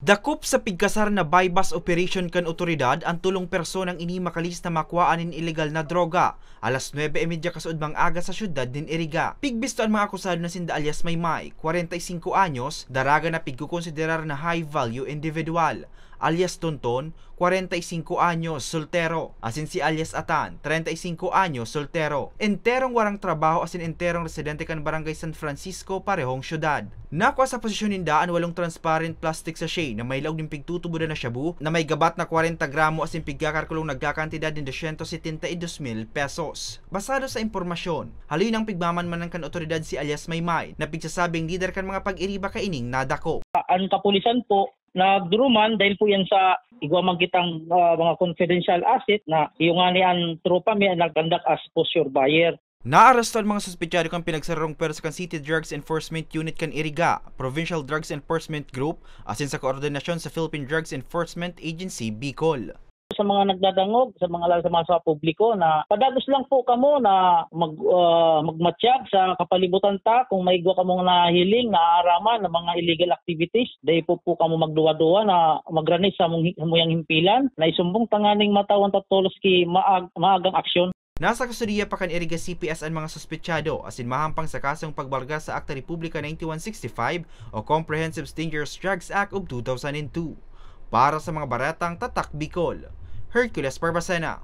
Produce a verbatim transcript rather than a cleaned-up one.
Dakop sa pigkasar na buy-bust operation kan otoridad an tolong personang ini makalis na makwaan nin ilegal na droga, alas nuebe y media kasuodmang aga sa syudad nin Iriga. Pigbisto an mga akusado na sinda alias Maymay, kwarenta y singko anyos, daraga na pigkokonsiderar na high value individual, alias Tonton, kwarenta y singko anyos, soltero, asin si alias Atan, treinta y cinco anyos, soltero. Enterong warang trabaho asin enterong residente kan Barangay San Francisco, parehong syudad. Nakua sa posesyon ninda an walong transparent plastic sachet na may laog nin pigtutubodan na shabu na may gabat na kwarenta gramo asin pigkakalkulong nagkakantidad nin dosyentos setenta y dos mil pesos. Basado sa impormasyon, haloy nang pigmamanmanan kan otoridad si alias Maymay, na pigsasabing lider kan mga pag-iriba kaining nadakop. Ang kapulisan po, nagduruman dahil po yan sa igwa man kitang, ah, mga confidential asset na iyo nga ni ang tropa mi ang nag-conduct as poseur buyer. Naaresto an mga suspetsado kan pinagsararong pwersa kan City Drugs Enforcement Unit kan Iriga, Provincial Drugs Enforcement Group, asin sa koordinasyon sa Philippine Drugs Enforcement Agency, Bicol. Sa mga nagdadangog, sa mga, lalo sa mga sa publiko, na padagos lang po kamo na mag-, ah, magmatyag sa kapalibutan ta kung may igwa kamong nahiling, naaaraman na mga illegal activities. Dai po po kamo magduwa-duwa na magranis sa mong hi-, samuyang himpilan na isumbong tanganing matawan ta tolos ki maag-, maagang aksyon. Nasa kustodiya pa kan Iriga C P S an mga suspetsado asin mahampang sa kasong pagbarga sa Akta Republika ninety-one sixty-five o Comprehensive Dangerous Drugs Act of two thousand and two. Para sa mga baretang Tatak Bicol, Hercules Barbacena.